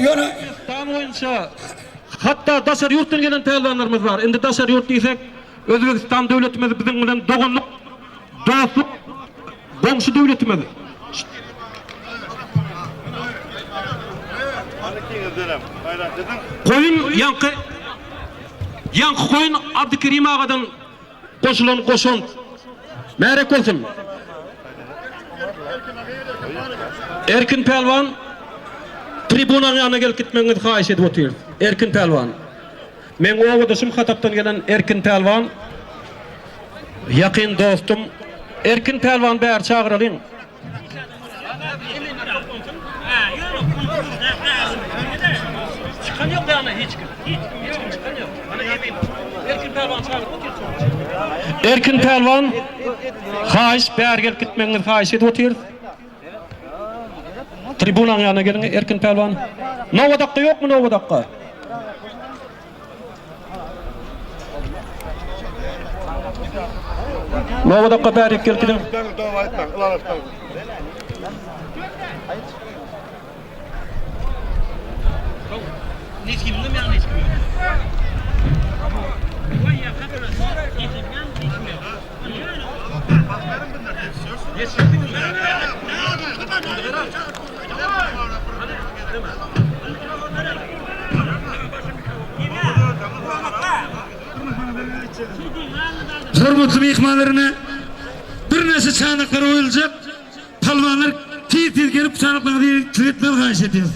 Ýöne Türkmenistan boýunça hatda daşary ýurtdan gelen pälwanlarymyz bar. Indi daşary ýurt diýsek, Özbegistan döwletimiz biziň bilen doganlyk, dostluk goňşy döwletimiz. Goýun ýaňky ýaňky goýun Abdykerim agadan goşulan goşant. Märek bolsun. Erkin pälwan tribunanyň ýanyna gelip gitmegiňizi haýyş edip otyrys. Erkin pälwan. Meň obadaşym Hatapdan gelen Erkin pälwan. Ýakyn dostum. Erkin pälwany bäri çagyralyň. Erkin pälwan haýyş bäri gelip gitmegiňizi haýyş edip otyrys. Tribunaň ýanyna geliň Erkin pälwan. Nowadakga ýokmy nowadakga? Nowadakga bärik gelip gidiň. Hormatly myhmanlaryna birnäçe çanaklar goýuljak. Palwanlar tiz-tiz gelip çanaklaryňyzy ýerine haýyş edýäris.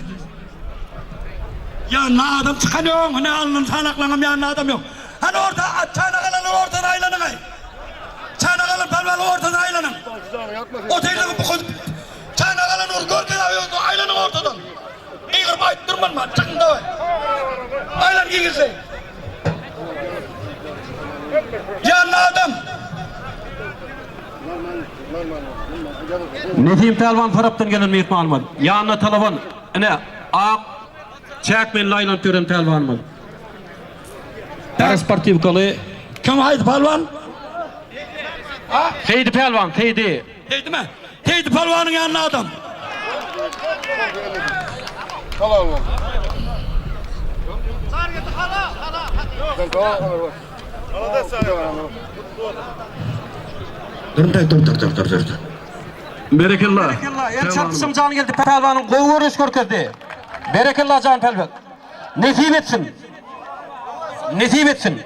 Ýanyna adam çykan ýok, hine alnan çanaklaryňam ýanynda adam ýok. Hany orta çanak alanlar ortada aýlanyň-aý. Çanak alan palwanlar ortada aýlanyň. Otyrlygy bu çanak alan ur görkez aýlanyň ortadan. Gygyryp aýdyp durman man, çykyň dawaý. Aýlan gygyrsaý. Ýanynda adam. Nesim pälwan tarapdan gelen myhmanymyz. Ýanynda talaban, ine, ak çäkmenli aýlanyp ýören pälwanymyz. Gara sportiwkaly. Kim haýsy pälwan? Seýdi pälwan, Seýdi. Seýdimi? Seýdi pälwanyň ýanynda adam. Dur dur dur dur dur dur. Berekella. El çarpyşyň Jangeldi pälwanyň gowy göreş görkezdi. Berekella Jan pälwan. Nesip etsin. Nesip etsin.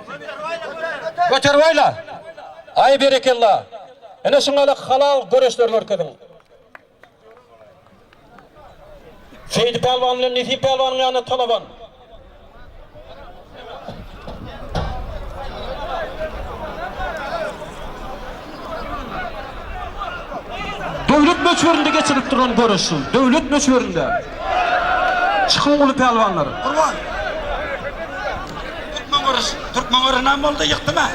Göterip aýla. Aý berekella. Ine şuňala halal göreşler görkeziň. Seýdi pälwan bilen Nesip pälwanyň ýanyna talaban. Döwlet möçberinde geçirilip duran göreş şu. Döwlet möçberinde. Çykyň uly pälwanlar. Gurban. Türkmen göreş, türkmen göreşi näme boldy? Ýykdymy?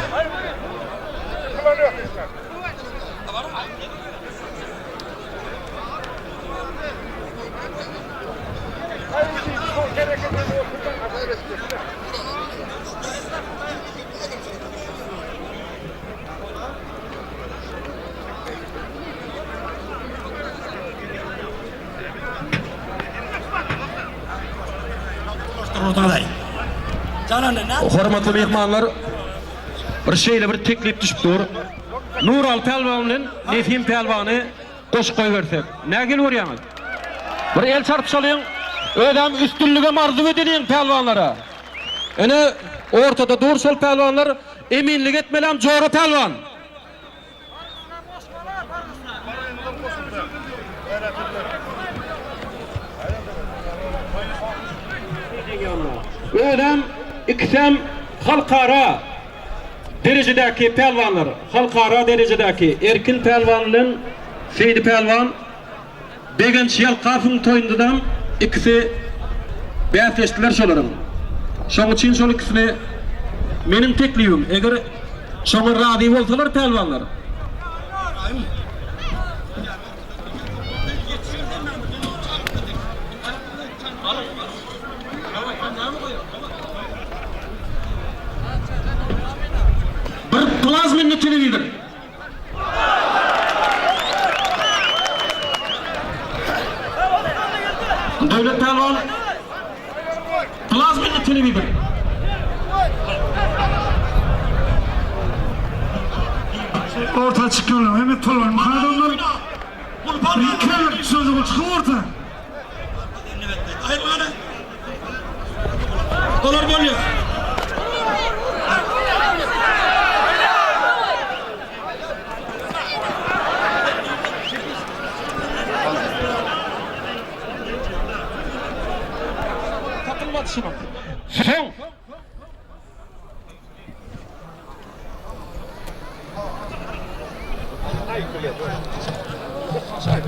Hormatly myhmanlar, bir şeýle bir teklip düşüp dur. Nuraly pälwan bilen Nesim pälwany goşup goýbersek. Nähili görýäňiz? Bir el çarpyşalyň, özem üstünligem arzuw edeliň pälwanlara. Ine, ortada dur şol pälwanlar, eminlik etmelem Jora pälwan. Özem ikisem halkara derejedäki pälwanlar. Halkara derejedäki Erkin pälwan bilen Seýdi pälwan Begenç Ýalkasowyň toýundadam ikisi bäsleşdiler şolaryň. Şoň üçin şol ikisini meniň teklibim, eger şoňa razy bolsalar pälwanlar. Bir plazmenli telewizor. Döwlet pälwan. telewizor. Orta çykýarlar. Hemen tolwan adamlar. Bir sözü çykyp orta. Aýrylana. Olar bolýar. Tapylmady şunuň. Soň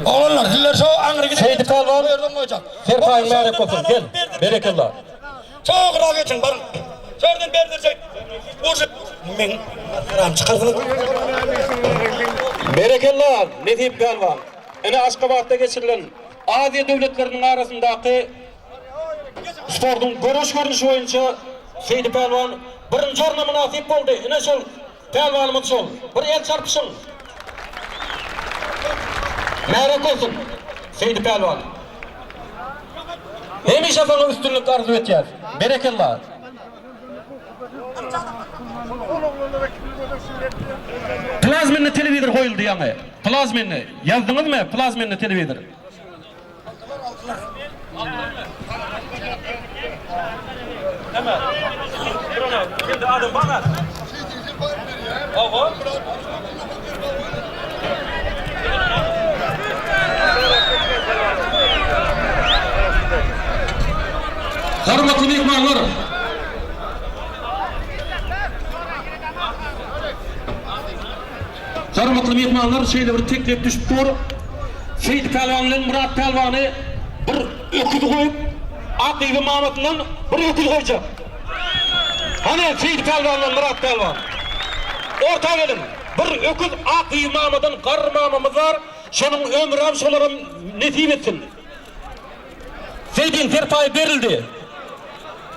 Oglanlar, sizler şo aňry gidip. Seýdi pälwan, Bu ýerden goýjak. Serpaýyň märek bolsun. Gel. Berekella. Çogra geçin, baryň. Şu ýerden berdirjek. Urşup men haram çykarsyňyz. Berekella, Nesip pälwan. Ine Aşgabatda geçirilen Aziýa döwletleriniň arasyndaky sportuň göreş görnüşi boýunça Seýdi pälwan birinji orna mynasyp boldy. Ine şol pälwanymyz şol. Bir el çarpyşyň. Märek bolsun, Seýdi pälwan. Hemişe saňa üstünlik arzuw etýäs. Berekella. Plazmenli telewizor goýuldy ýaňy. Plazmenli. Ýazdyňyzmy plazmenli telewizor? Hormatly myhmanlar! Hormatly myhmanlar, şeýle bir teklip düşüp dur. Seýit pälwan bilen Myrat pälwany bir öküz goýup, Akyby mamasyndan bir öküz goýjak. Hany Seýit pälwan bilen Myrat pälwan. Orta geliň. Bir öküz Akyby mamadan garry mamamyz bar. Şonuň ömrem şolara nesip etsin. Seýdiň serpaýy berildi.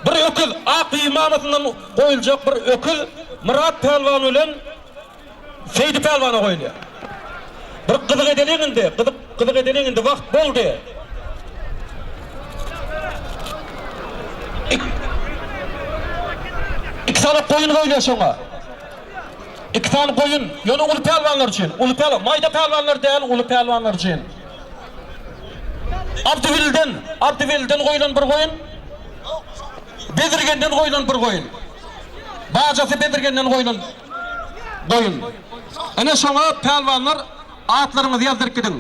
Bir öküz Akbibi mamasyndan goýuljak bir öküz Myrat pälwan bilen Seýdi pälwana goýulýar. Bir gyzyk edeliň indi, gyzyk gyzyk edeliň indi wagt boldy. Iki sany goýun goýulýar şoňa. Iki sany goýun, ýöne uly pälwanlar üçin, uly pälwan, maýda pälwanlar däl, uly pälwanlar üçin. Abdybilden, Abdybilden goýlan bir goýun. Bezirgenden goýlan bir goýun. Bajasy Bezirgenden goýlan goýun. Ine şoňa pälwanlar atlaryňyzy ýazdyryp gidiň.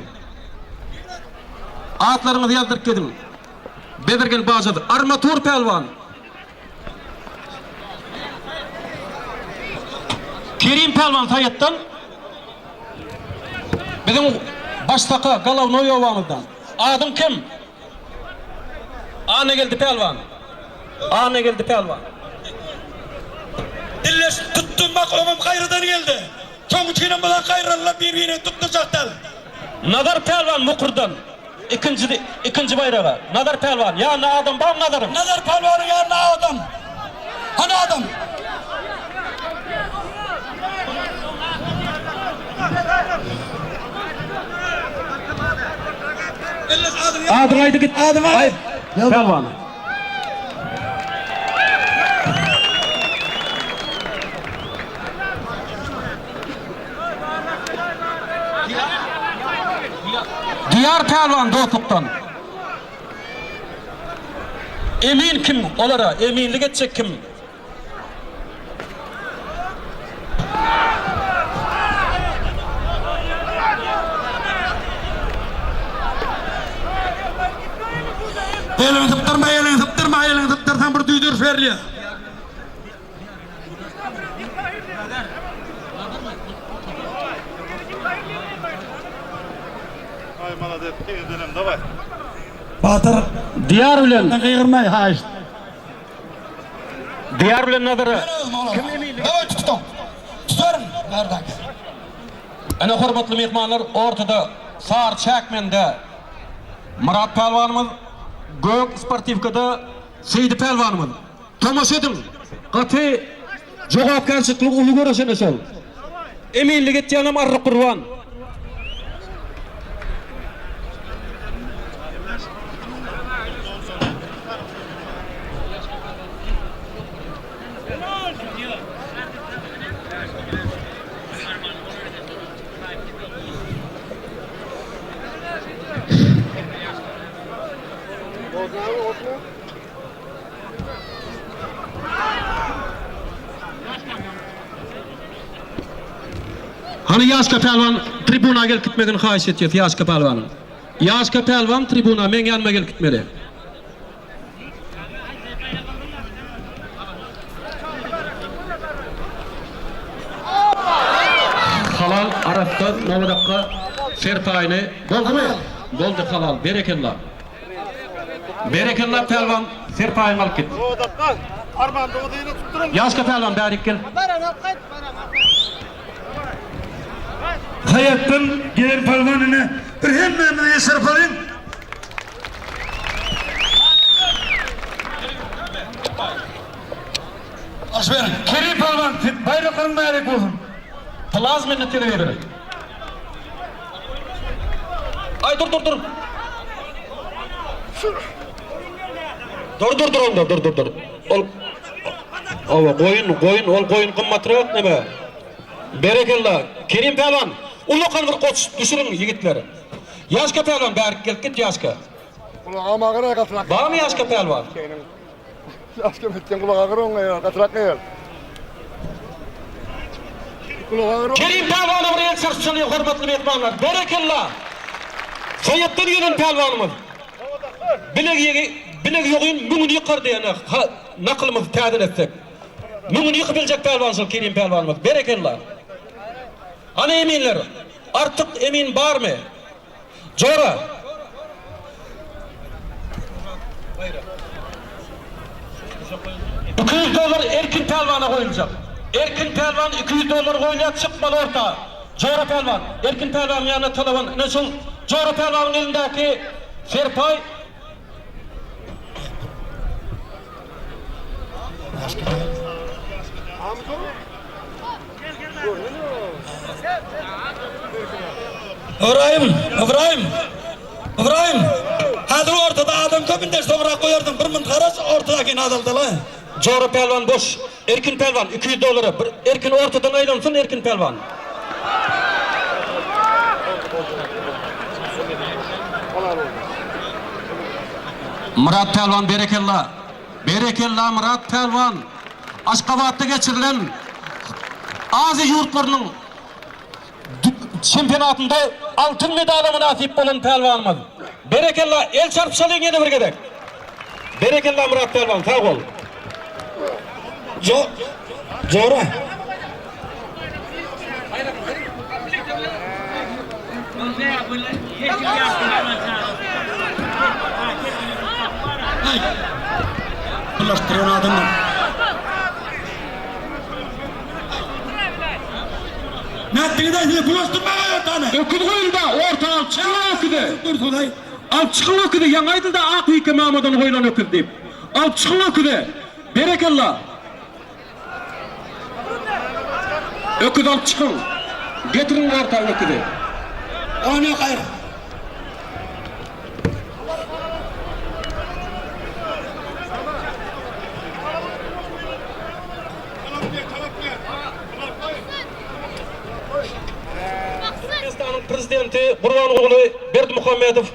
Atlaryňyzy ýazdyryp gidiň. Bezirgen bajasy Armatur pälwan. Kerim pälwan Saýatdan. Biziň başsaka Galawnoý obamyzdan. Adyň kim? Annageldi pälwan. Annageldi pälwan. Dilleş tutdum bak oňam gaýradan geldi. Şoň üçinem bular gaýralylar bir-birini tutdurjak däl. Nazar pälwan Mukurdan. Ikinji ikinji baýraga. Nazar pälwan. Ýanynda adam barmy Nazaryň? Nazar pälwanyň ýanynda adam. Hany adam? Adyňy aýdy git. Adymy aýt. Pälwan. Diýar pälwan dostlukdan. Emin kim olara? Eminlik etjek kim? Eliňi sypdyrma, eliňi sypdyrma, eliňi sypdyrsaň bir düýdüriş berilýär. Ay malades, tizdenem daway. Batyr, Diýar bilen gygyrmaý, haýyşt. Diýar bilen Nazara. Kim eminlik? Daway tutuň. Tutaryn, bardak. Ene hormatly myhmanlar ortada sary çäkmende Myrat pälwanymyz, gök sportiwkada Seýdi pälwanymyz. Tomaşa ediň. Gaty jogapkärçilikli uly göreş ene şol. Eminlik etýänem Arryk Gurban. Hany Ýaşka pälwan tribuna gelip gitmegini haýyş etýäs Ýaşka pälwanyň. Ýaşka pälwan tribuna meň ýanyma gelip gitmeli. Halal arassa nowadakka serpaýyny boldumy? Boldy halal berekella. Berekella pälwan serpaýyňy alyp git. Nowadakka armanda odyny tutduryň. Ýaşka pälwan bärik gel. Haýatdan gelen pälwan ine bir hemmämize ýeşerip alyň. Aş beriň. Kerim pälwan baýraklaryň bärek bolsun. Plazmenli telewizor. Aý dur dur dur. Dur dur dur onda dur dur dur. Ol Owa goýun goýun ol goýun gymmatrak neme. Berekella Kerim pälwan ullakan bir goç düşüriň ýigitler. Ýaşka pälwan bärik gelip git Ýaşka. Gulagam agyr gatyrak. Barmy Ýaşka pälwan? Ýaşka metden gulak agyr oňa ýa gatyrak ýer. Gulak agyr. Kerim pälwana bir el çarpyşalyň hormatly myhmanlar. Berekella. Soýatdan gelen pälwanymyz. Bilek ýegi bilek ýogyn müňüni ýykar diýen nakylymyzy täzeletsek. Müňüni ýykyp biljek pälwan şol Kerim pälwanymyz. Berekella. Hany eminler? Artyk emin barmy? Jora! 200 dollar Erkin pälwana goýuljak. Erkin pälwan 200 dollar goýulýar, çykmaly orta. Jora pälwan, Erkin pälwanyň ýanyna talaban. Ine şol Jora pälwanyň elindäki serpaý. Ybraýym, Ybraýym, Ybraýym! Häzir ortada adam köp indi soňrak goýarsyň bir munt garaş ortadakini azaldaly. Jora pälwan boş. Erkin pälwan 200 dollara bir Erkin ortadan aýlansyn Erkin pälwan. Myrat pälwan berekella. Berekella Myrat pälwan! Aşgabatda geçirilen Aziýa ýurtlarynyň çempionatynda altyn medala mynasyp bolan pälwanymyz. Berekella, el çarpyşalyň ýene bir gezek. Berekella Myrat pälwan, sag bol. Jo, Jora. Bulaşdyran adamlar. Nätdiňiz aý size bulaşdyrmaga ortany. Öküz goýulda orta alyp çykyň öküzi. Dursun aý. Alyp çykyň öküzi ýaňy aýdylda ak ýeke mamadan goýlan öküz diýip. Alyp çykyň öküzi. Berekella. Öküz alyp çykyň. Getiriň orta öküzi. Ony gaýr. Türkmenistanyň Prezidenti Gurbanguly Berdimuhamedow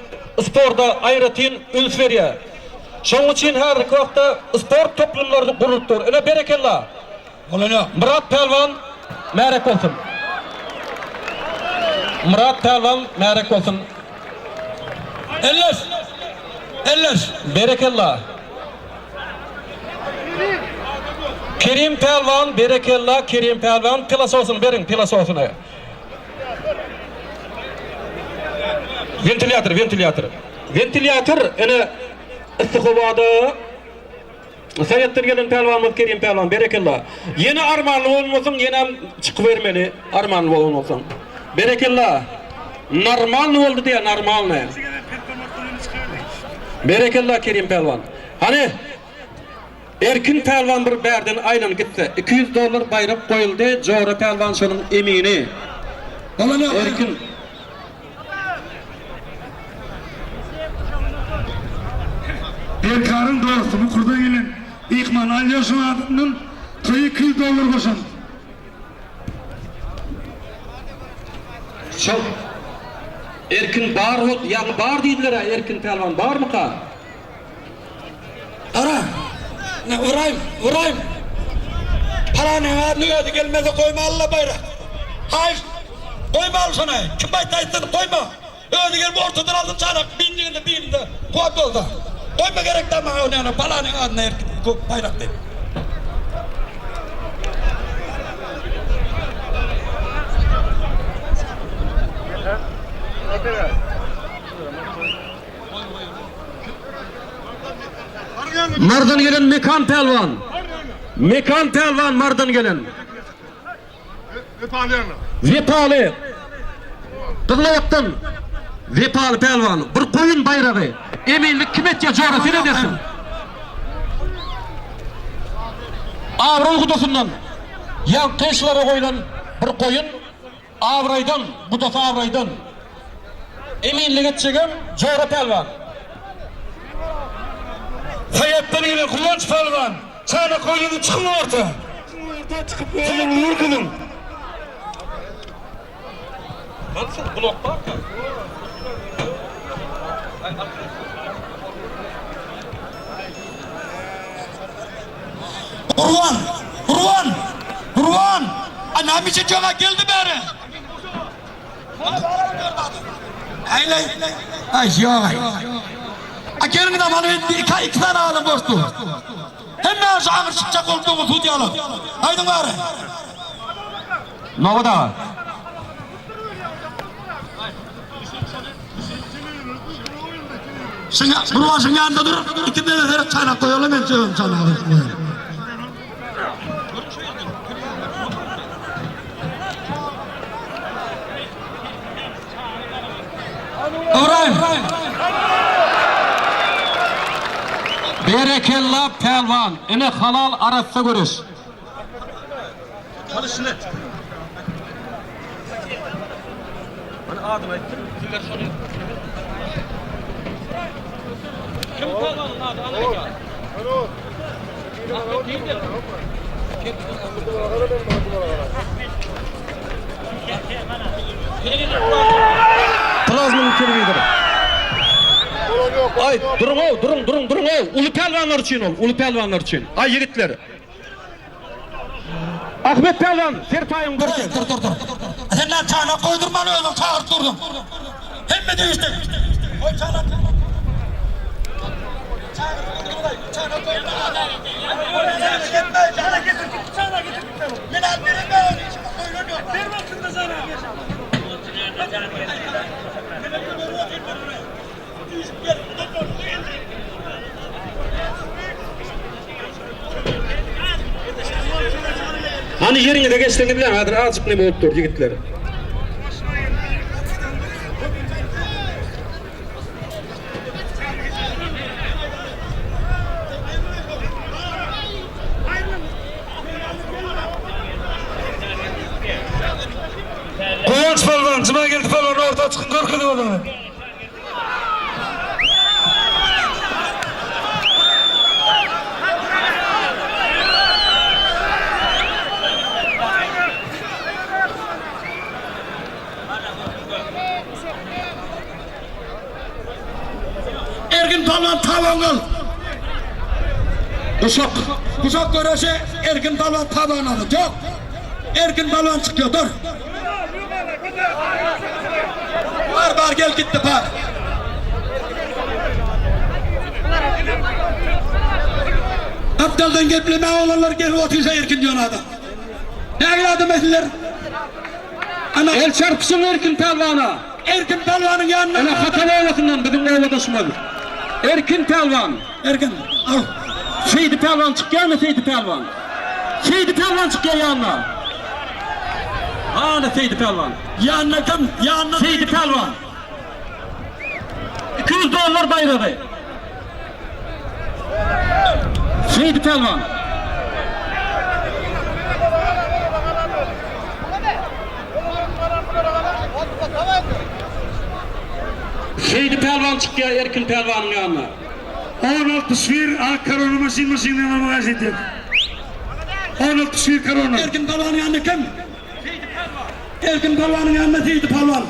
sporta aýratyn üns berýär. Şonuň üçin häzirki wagtda sport toplumlary gurlup dur. Ine, berekella! Myrat pälwan märek bolsun! Myrat pälwan märek bolsun! Elleş! Elleş! Berekella! Kerim pälwan, berekella, Kerim pälwan, pilososyny beriň, pilososyny. Wentilýator, wentilýator. Wentilýator, ine, yssy howada Saýatdan gelen pälwanymyz Kerim pälwan, berekella. Ýene armanly bolmasyň, ýenem çykybermeli, armanly bolan bolsaň. Berekella. Normalny boldy diýýär, normalny. Berekella Kerim pälwan. Hany, Erkin pälwan bir bärden aýlanyp gitse, 200 dollar baýrak goýuldy, Jora pälwan şonuň emini. Erkin. Derkaryň dosty Mukurdan gelen Ykman Alýoşyň adyndan toýa 200 dollar goşan. Şol Erkin bar bol, ýaňy bar diýdiler-ä, Erkin pälwan barmyka? Gara, ine Ybraýym, Ybraýym. Palanyň adyny özi gelmese goýma Alla baýrak. Haýyşt. Goýma al şony. Kim aýtsa aýtsyn, goýma. Özi gelip ortadan alsyn çanak, birinjiginde birinde kuwwat bolsa. Goýma gerek däl maňa ony ýa palanyň adyna erkin baýrak diýip. Mardan gelen Mekan pälwan. Mekan pälwan Mardan gelen. Wepaly. Gyzylotdan Wepaly pälwan. Bir goýun baýragy. Eminlik kim etýär jora sen edersiň. Abraý gudasyndan ýaňky şulara goýlan bir goýun abraýdan, gudasy abraýdan. Eminlik etjegem Jora pälwan. Saýatdan gelen Guwanç pälwan, çanak goýnuňyzy çykyň orta. Orta çykyp özüňizi görkeziň. Nasıl blok barka? Gurban! Gurban! Gurban! A näme üçin joga geldi bäri? Aýlay. Aý ýok aý. A geliň da mana indi iki iki sany adam boş dur. Hemme şu agyr çykjak bolup dur sudýalar. Aýdyň bäri. Nobat aga. Şuňa Gurban şuň ýanynda dur. Ikinde de seret çanak goýaly men özüm çanak goýaryn. Ybraýym. Berekella pälwan, ine halal arassa göreş. Plazmanyň telewizory. Aý, duruň-ow, duruň, duruň, duruň-ow. Uly pälwanlar üçin ol, uly pälwanlar üçin. Aý, ýigitler. Ahmet pälwan, serpaýyňy görkez. Dur, dur, dur. Sen näme çanak goýdurman özüň çagyryp durduň. Hemme degişdi. Goý çanak. Hany ýeriňize geçseňizläň häzir azjyk neme bolup dur ýigitler. Guwanç pälwan, Jumageldi pälwan orta çykyň görkeziň özüňizi. Ergin palwan taban al. Guşak. Guşak göreşi Ergin palwan taban aldy. Ýok. Ergin palwan çykýar. Dur. Bar bar gel gitdi bar. Gapdaldan gepleme olanlar gelip otyrsa Erkin diýen adam. Nägile adam etdiler? Ana El çarpyşyň Erkin pälwana. Erkin pälwanyň ýanyna. Ene Hatal obasyndan biziň obadaşymyz. Erkin pälwan. Erkin al. Seýdi pälwan çykýarmy Seýdi pälwan? Seýdi pälwan çykýar ýanyna. Hany Seýdi pälwan? Ýanyna kim? Ýanyna Seýdi pälwan. 200 dollar baýragy. Seýdi pälwan. Seýdi pälwan çykýar Erkin pälwanyň ýanyna. On altmyş bir ak korona maşyn maşyndan almaga edýär. On altmyş bir korona. Erkin pälwanyň ýanyna kim? Erkin pälwanyň ýanyna Seýdi pälwan.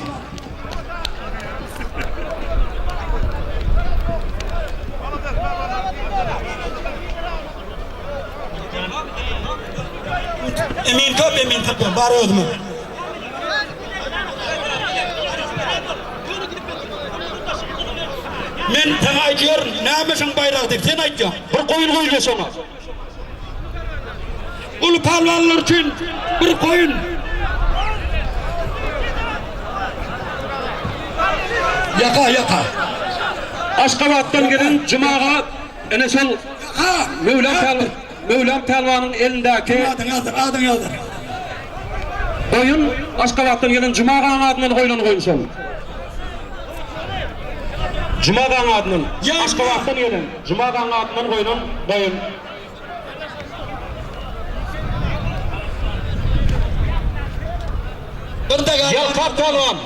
Emin köp, emin köp. Bar özüme. Men saňa aýdýaryn, näme şoň baýragy diýip, sen aýtýaň. Bir goýun goýulýar şoňa. Uly pälwanlar üçin bir goýun. Ýaka, ýaka. Aşgabatdan gelen Jumaga ene şol Ha! Möwlam pälwan, Möwlam pälwanyň elindäki Adyň ýazdyr, adyň ýazdyr. goýun Aşgabatdan gelen Jumagaň adyndan goýlan goýun şol. Jumagaň adyndan Aşgabatdan gelen Jumagaň adyndan goýlan goýun. Ýalkap pälwan.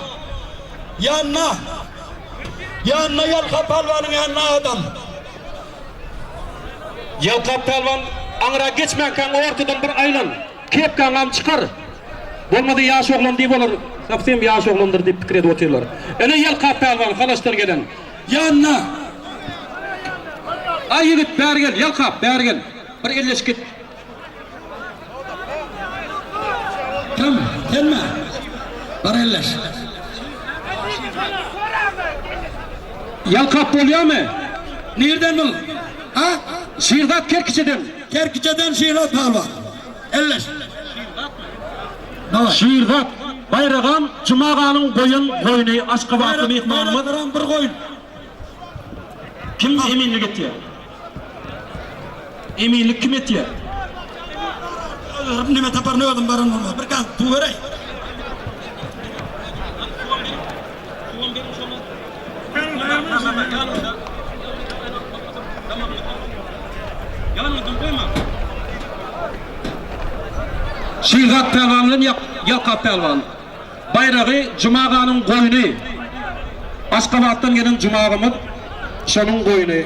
Ýanyna. Ýanyna Ýalkap pälwanyň ýanyna adam. Ýalkap pälwan aňyra geçmänkäň ortadan bir aýlan. Kepkaňam çykar. Bolmasa ýaş oglan diýip olar sowsem ýaş oglandyr diýip pikir edip otyrlar. Ene Ýalkap pälwan Halaşdan gelen. Ýanyna. Aý ýigit bäri gel Ýalkap bäri gel. Bir elleşip git. Kim? Senmi? Bar elleş. Ýalkap bolýamy? Nirden bul? Ha? Şirzat Kerkiçeden. Kerkiçeden Şirzat pälwan. Elleş. Şirzat Baýragam Jumaganyň goýan goýny Aşgabatly myhmanymyz. Baýraklaram bir goýun. Kim eminlik etýär? Eminlik kim etýär? Neme taparyn özüm baran bolmaz. Bir gaz suw beräý. Şirzat pälwan bilen Ýalkap pälwan. Baýragy Jumaganyň goýny. Aşgabatdan gelen Jumagymyz şonuň goýny.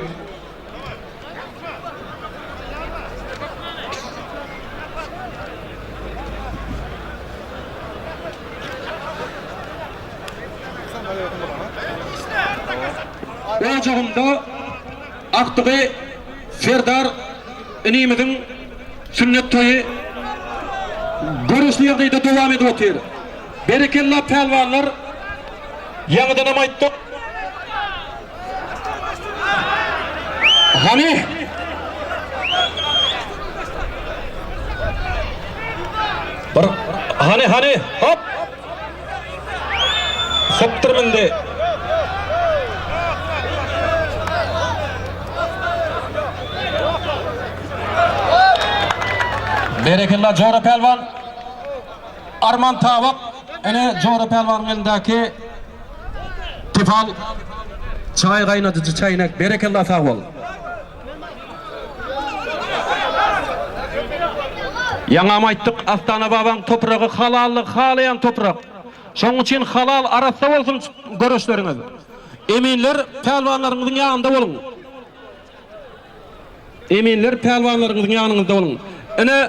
Ojagynda agtygy Serdar inimiziň sünnet toýy göreşli ýagdaýda dowam edip otyr. Berekella pälwanlar, ýaňydanam aýtdyk. Hany? Bir hany hany hop. Hopdur mindi. Berekella Jora Pälwan. Arman Tabak ene Jora Pälwanyň elindäki Tefal çaý gaýnadyjy çaýnek berekella sag bol. Ýaňam aýtdyk Astana babaň topragy halallygy halaýan toprak. Şoň üçin halal arassa bolsun göreşleriňiz. Eminler pälwanlaryňyzyň ýanynda boluň. Eminler pälwanlaryňyzyň ýanyňyzda boluň. Ine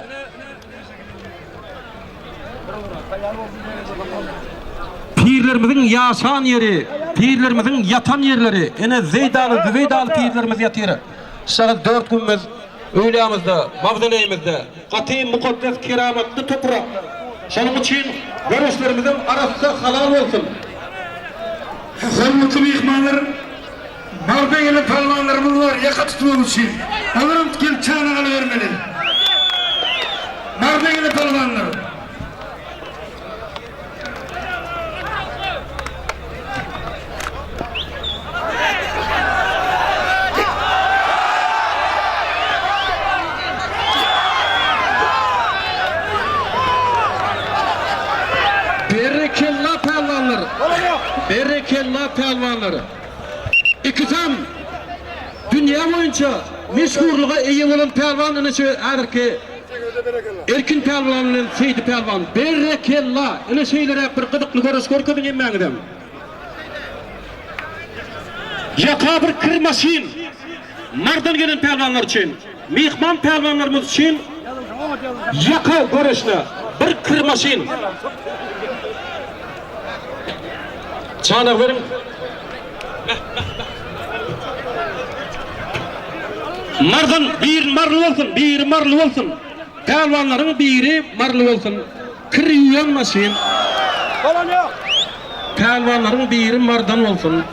Pirlerimiziň ýaşan ýeri, pirlerimiziň ýatan ýerleri, ine Zeýdaly, Zübeýdaly pirlerimiz ýatyr. Şagyz Dörtgümmez öwlüýamyzda, mawzoleýimizde. Gaty mukaddes keramatly toprak. Şonuň üçin göreşlerimizem arassa halal bolsun. Hormatly myhmanlar! Marda gelen pälwanlarymyz bar, ýaka tutmak üçin. Olaram gelip çanak alybermeli. Marda gelen pälwanlar. Berekella pälwanlar! Berekella pälwanlar! Ikisem dünýä boýunça meşhurlyga eýe bolan pälwan ine şu häzirki Erkin pälwan bilen Seýdi pälwan. Berekella! Ine şeýleräk bir gyzykly göreş görkeziň hemmäňizem. Ýaka bir kir maşyn Mardan gelen pälwanlar üçin, myhman pälwanlarymyz üçin ýaka göreşine bir kir maşyn. Çanak beriň. Mardan biri marly bolsun, biri marly bolsun. Pälwanlaryň biri marly bolsun. Kir ýuwýan maşyn. Pälwanlaryň biri mardan bolsun.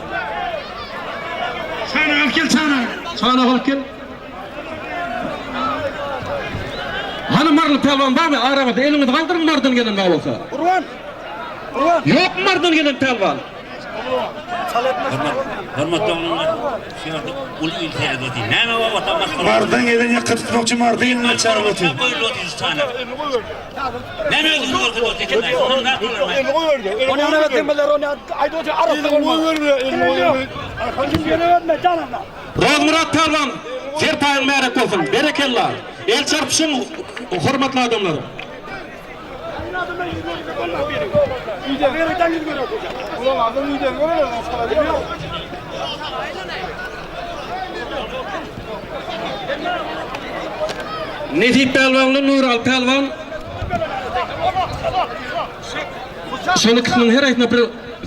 Alyp gel çanagy. Çanak alyp gel. Hany Maryly pälwan barmy araňyzda eliňizi galdyryň Marydan gelen bar bolsa. Gurban. Gurban. Ýokmy Marydan gelen pälwan? Hormatly oglanlar, şu ýerde uly il seredip otyr. Näme bolup otyr masgara? Mardan gelen ýaka tutmakçy Marda gelin çagyryp otyr. Goýulyp otyr şu çanak. Näme özüni görkezip otyr eken? Onuň näme bolýar? Onu yana verdim onu ayda otur arası olma. Rozmyrat pälwan serpaýyň märek bolsun. Berekella. El çarpyşyň hormatly adamlar. Nesip pälwan bilen Nuraly pälwan şol ikisiniň her aýsyna bir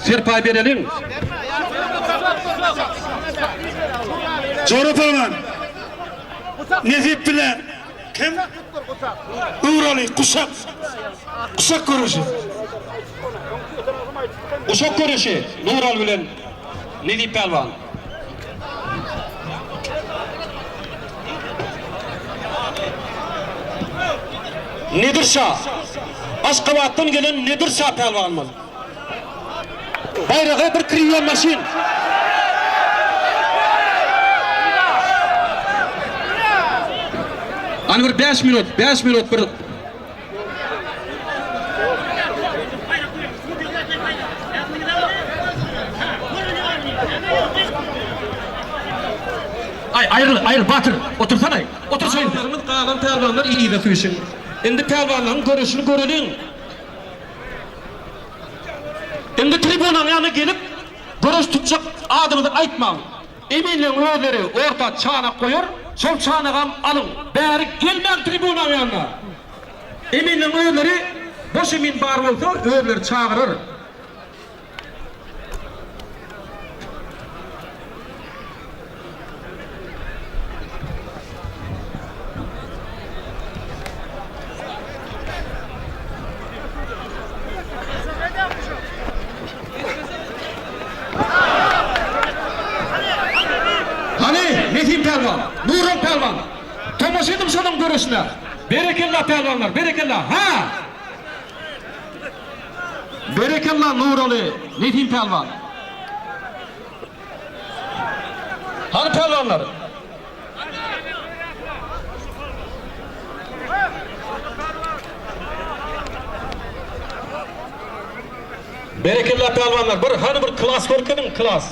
serpaý bereliň. Jora pälwan. Nesip bile kim? Nuraly guşak. Guşak göreşi. Guşak göreşi Nuraly bilen Nesip pälwan. Nedir şa. Aşgabatdan gelen Nedir şa pälwanymyz. Baýraga bir kriwa maşyn. Hany bir 5 minut, 5 minut bir Aý, aýryl, aýryl, batyr, otursana, otur şeýle. Galan pälwanlar yza süýşüň. Indi pälwanlaryň göreşini göreliň. Indi tribunanyň ýanyna gelip, göreş tutjak adyňyzy aýtmaň. Eminleň özleri orta çanak goýar, şol çanagam alyň. Bäri gelmäň tribunanyň ýanyna. Eminleň özleri boş emin bar bolsa özleri çagyrar. Hany, Nesim pälwan, Nural pälwan, tomaşa ediň şonuň göreşine. Berekella pälwanlar, berekella! Ha! Berekella Nuraly, Nesim pälwan. Hany pälwanlar? Berekella pälwanlar, bir hany bir klas görkeziň, klas.